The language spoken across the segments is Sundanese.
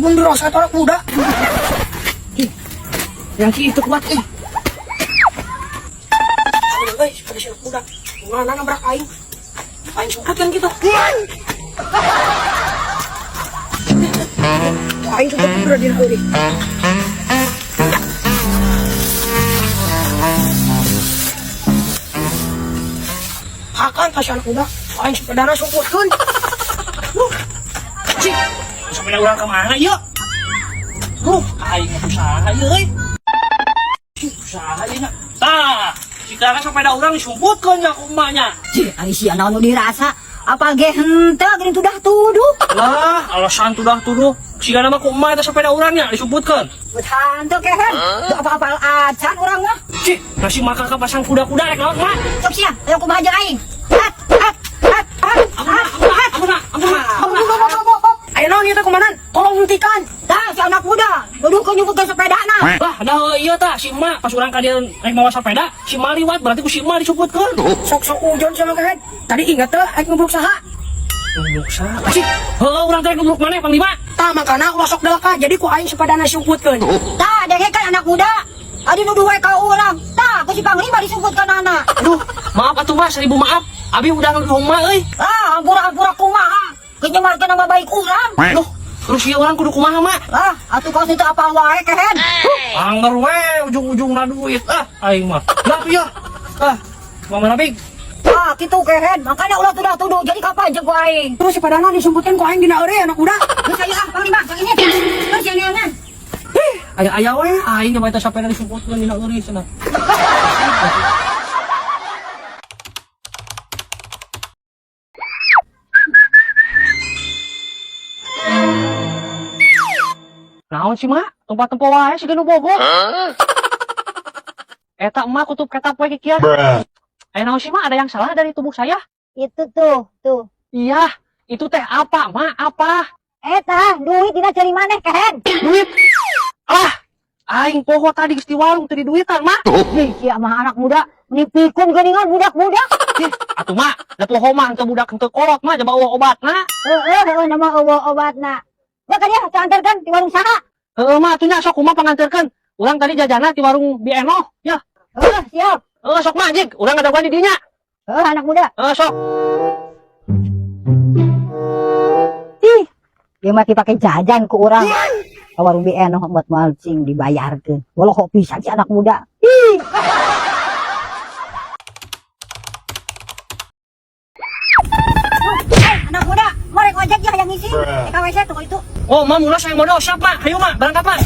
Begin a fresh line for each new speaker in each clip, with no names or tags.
Embung dirasa anak muda.
Ih, yang si itu kuat eh.
Aduh guys, pada si anak muda. Mana nabrak aing. Aing sumput kan gitu. Aing sumput udah di euy. Hakan ka si anak muda. Aing sepedana sumputkeun.
Cik, sepeda urang ka mana ieu? Duh, aing mah usaha ieu euy. Cik, usaha ieu nya. Tah, sekarang sepeda urang disumputkeun nya ku emaknya.
Cih, ari sia naon nu dirasa? Apa ge henteu geuning tudah tuduh.
Lah, alasan tudah tuduh. Sigana mah ku emak eta sepeda urang nya disumputkeun.
Beut henteu kehen. Teu apa-apa acan urang mah.
Cik, nasi makan ka pasang kuda-kuda rek naon mak?
Sok sia, ayo kumaha jeung aing. Hat, hat, hat, hat,
Ampun,
hat,
ampun,
hat.
ampun, ampun, ampun.
Ayo naon ieu teh kumanan? Tolong hentikan.
Tah, si anak muda, nuduhkeun nyumputkeun sepedana.
Lah, dah iya tah si emak pas urang ka dieu rek mawa sepeda, si emak liwat berarti ku si emak disumputkeun.
Sok-sok ujon sama kehen. Tadi ingat teh aing ngeblok saha?
Nubruk saha? Cik, heuh urang teh nubruk maneh panglima.
Tah makana ulah sok delaka jadi ku aing sepedana sumputkeun.
Tah, dengekeun anak muda. Adi nuduh wae ka urang. Tah, ku si panglima disumputkeun anak.
Aduh, maaf atuh Mas, seribu maaf. Abi udah nuduh emak euy.
Ah, ampura-ampura kumaha. Geus nyemarkeun nama baik urang.
Duh, terus ieu urang kudu kumaha, Mak?
Ah, atuh kaos itu apa wae kehen.
Angger we ujung-ujungna duit ah aing mah. Lah ieu. Ah, mama Big.
Ah, kitu kehen. Makanya ulah tudah tuduh. Jadi kapan jeung ku aing?
Terus sepedana disumputkeun ku aing dina eureun anak muda.
Geus ayo ah, panglima, sok ini. Geus jangan.
Aya aya we aing coba eta sapeda disumputkeun dina eureun cenah. Naon sih, Mak? Tempat-tempat wae siga nu bogo. Eta emak kutup ketap we kikian. Eh, naon sih, Mak? Ada yang salah dari tubuh saya?
Itu tuh, tuh.
Iya, itu teh apa, Mak? Apa?
Eta, duit dina cari maneh kehen.
Duit. Ah, aing poho tadi geus di warung teu di duitan, Mak.
Ih, sia mah anak muda, meni pikun geuningan budak-budak.
Ih, atuh Mak, da poho mah henteu budak henteu kolot mah jaba eueuh obatna.
Heeh, heeh nama eueuh obatna. Bahkan ya, antarkan di warung saha.
Heeh, Mak, atuh nya sok kumaha panganterkeun. Urang tadi jajana di warung Bi Enoh, ya.
Heeh, siap.
Heeh, sok Mak, jig, urang ngadaguan di dinya.
Heeh, anak muda.
Heeh, sok.
Ih, dia mah pakai jajan ku urang. Ka warung Bi Enoh buat malcing dibayarkeun. Walau kok bisa si anak muda. Ih. Eh, anak muda, mau rek ojek ya yang ngisi. KWC tuh itu.
Oh, Mak, mulas yang modal siap, Mak. Hayu, Mak, berangkat, Mak.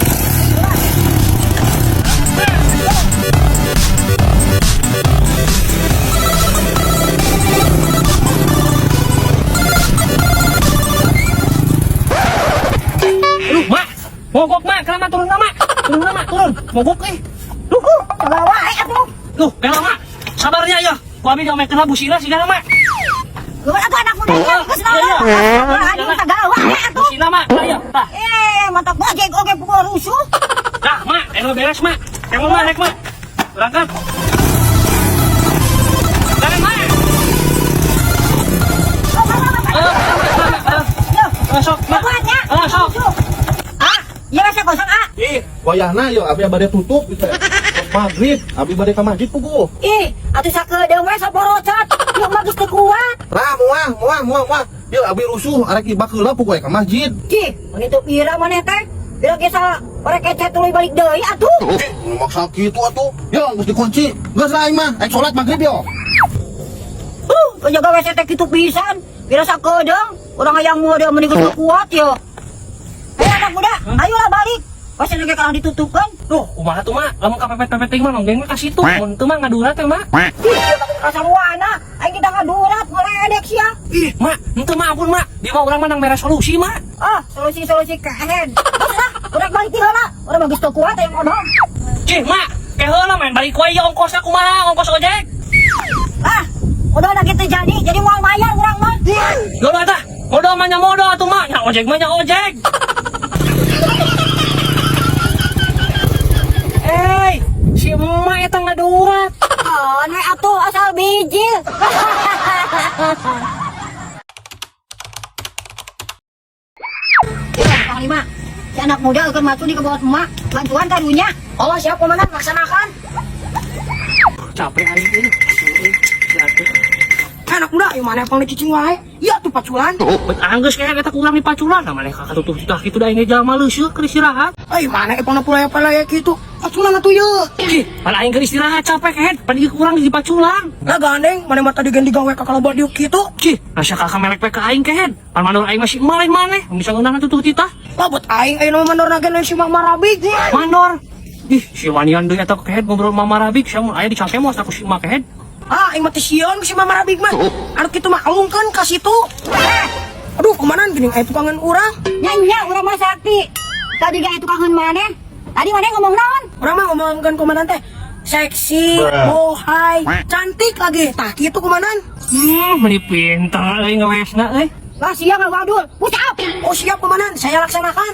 Aduh, Mak. Mogok, Mak. Kenapa turun, Mak? Turun, Mak. Turun. Mogok, eh. Duh,
Coba wae atuh.
duh, kela, Mak. Sabarnya, ya. Ku abi diomekeun busina sigana, Mak.
Geulah atuh anak muda ya, geus naon.
Iya, iya.
Aduh, tagawa wae atuh.
Busina, Mak. Ayo, tah.
Eh, mantap ojek oge pukul rusuh.
Dah, Mak. Eno beres, Mak. Emang, Mak, naik, Mak. Berangkat. Jangan, Mak. Eh, sok, Mak.
Kuatnya.
Eh, sok.
Ah, iya masa kosong ah.
Ih, wayahna yo abi bade tutup gitu. Tos maghrib, abi bade ka masjid puguh.
Ih, atuh sakedeung we saporocot. Yuk mah geus teu kuat.
Lah moal, moal, moal, moal. Yo abi rusuh arek bakeula puguh ka masjid.
Cih, mun itu pira maneh teh? Pira ge sa orek kece tuluy balik deui atuh.
Ih, maksa kitu atuh. Yo geus dikunci. Geus lah aing mah, aing salat maghrib yo.
Penjaga WC teh kitu pisan. Pira sakedeung, urang hayang model mending geus teu kuat yo. Ayo anak muda, ayolah balik. WC ge kalah ditutupkeun.
Duh, kumaha tuh, Mak? Lamun ka pepet-pepet teh mah nonggeng mah ka situ. Mun teu mah ngadurat teh, Mak.
Ih, ieu mah kasaruana. Aing kita ngadurat ngaledek sia.
Ih, Mak, henteu Mak, ampun, Mak. Di mah urang mah nang mere solusi, Mak.
Ah, solusi-solusi kehen. Geus lah, urang balik ti heula. Urang mah geus teu kuat aya modal.
Cih, Mak, ke heula main balik wae ongkosna kumaha, ongkos ojek.
Ah, udah udah gitu jadi moal bayar urang mah.
Loh tah, modal mah nya modal atuh, Mak. Nya ojek mah nya ojek. Eh, si emak eta ngadurat.
Oh, we atuh asal bijil. Panglima. anak muda keur macul di kebon emak. Bantuan karunya.
Oh, siap komandan, laksanakan.
Capek aing euy. Euy, jatuh.
Eh, anak muda, yang mana pang cicing wae? Iya tuh paculan.
Bet anggeus kayak eta kurang dipaculan, nah maneh kakak tutup titah kitu da aing ge jalma leuseuk keur istirahat.
Eh, mana pang pulaya-pulaya kitu? Paculan atuh ye.
Ih, pan aing keur istirahat capek kehed, pan ieu kurang dipaculan.
Lah gandeng, mana mah tadi ganti gawe ka kaloba diuk kitu.
Cih, asa kakak melek pe ka aing kehed. Pan mandor aing masih emak lain maneh, bisa ngeunah tutup titah.
Lah buat aing ayeuna mah mandor ge lain si Mama Rabig.
Mandor. Ih, si wanian deui eta kehed ngobrol Mama Rabig, sia mun aya dicangke moal ku si emak kehed.
Ah, aing mah teh sieun ku si Mama Rabig mah. Anu kitu mah alungkeun ka situ. Eh, aduh, kemanan geuning aya tukangan urang.
Nya nya urang mah sakti. Tadi ge tukangan maneh. Tadi maneh ngomong naon?
Urang mah ngomongkeun komandan teh seksi, bohai, cantik lagi. Tah kitu komandan.
Meni pinter euy ngewesna euy.
Lah sia ngawadul. Push up.
Oh siap komandan, saya laksanakan.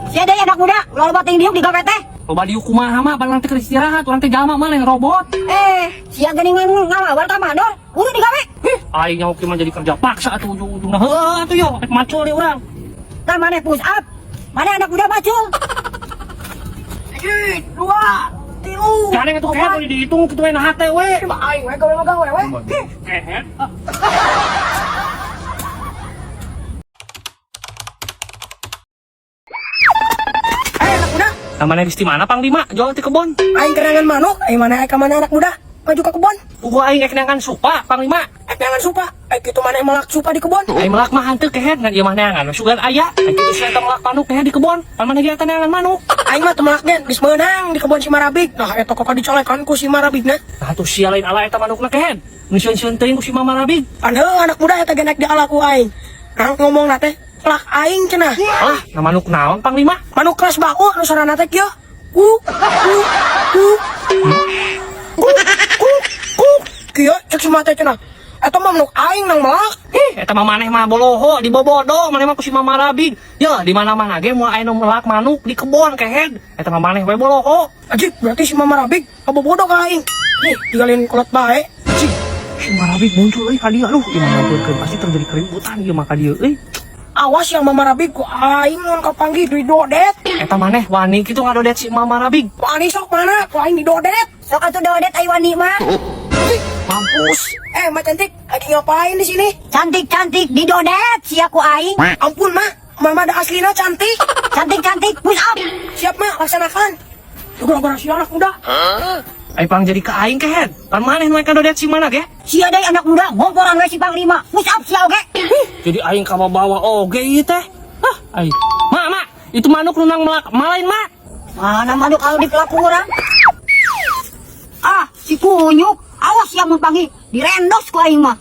Sia deui anak muda, ulah loba ting diuk digawe teh.
Loba diuk kumaha mah pan urang teh keur istirahat, urang teh jalma mah lain robot.
Eh, sia geuningan ngalawar ka mandor, kudu digawe.
Ih, aing nyaho kieu mah jadi kerja paksa atuh ujung-ujungna. Heueuh atuh yo, rek macul di urang.
Tah maneh push up. Maneh anak muda macul.
Hiji, dua, tilu.
Gandeng atuh kehed mun dihitung kitu we nah hate we.
Coba aing we gawe mah gawe we.
Kehed. Ah.
Eh, anak muda,
Nah, maneh geus di mana panglima? Jual ti kebon.
aing kerangan manuk, aing mana aing ka mana anak muda? Maju ke kebon.
Uga aing ek neangan supa panglima.
Eh, neangan supa. Eh, kitu mana melak supa di kebon.
Aing melak mah hanteu kehed ngan ieu mah neangan. Sugan aya. Aing kitu sia eta melak manuk kehed di kebon. Pan maneh ge eta neangan manuk.
Aing mah teu melak gen, geus meunang di kebon si Marabig. Nah, eta kok dicolekan ku si Marabig na.
Nah atuh sia lain ala eta manukna kehed. Nu sieun-sieun teuing ku si Mama Rabig.
Pan heuh anak muda eta ge naik di ala ku aing. Nah, ngomong na teh, pelak aing cenah.
Lah, nah manuk naon panglima?
Manuk kelas baku anu sorana teh kieu. Ku ku ku ku ku ku kieu cek si mah teh cenah. Eta mah manuk aing nang melak.
Ih, eta mah maneh mah boloho dibobodo, maneh mah ku si Mama Rabig. Ya, di mana-mana ge moal aya nu melak manuk di kebon kehed. Eta mah maneh we boloho.
Ajib, berarti si Mama Rabig kabobodo ka aing. Nih, tinggalin kolot bae.
Cih, si Mama Rabig muncul euy ka dieu. Aduh, ieu mah nyampeurkeun pasti terjadi keributan ieu mah ka dieu euy.
Awas yang Mama Rabig ku aing mun kapanggih didodet.
Eta maneh wani kitu ngadodet si Mama Rabig.
Ku ani sok mana? Ku aing didodet.
Sok atuh dodet ai wani mah.
Mampus.
Eh, Ma cantik, lagi ngapain di sini?
Cantik-cantik didodet sia ku aing.
Ampun, Ma. Mama ada aslina cantik.
Cantik-cantik push up.
Siap, Ma, laksanakan. Gara-gara si anak muda.
Ai pang jadi ka aing kehed. Pan maneh nu ngadodet si mana ge?
Sia deui anak muda ngomporan we si panglima. Push up sia oge.
Jadi aing kabawa oge ieu teh. Ah, aing. Ma, ma, itu manuk nu nang melak malain, Ma.
Mana manuk kalau dipelak ku urang? Ah, si kunyuk. Awas sia mun panggih direndos ku aing mah.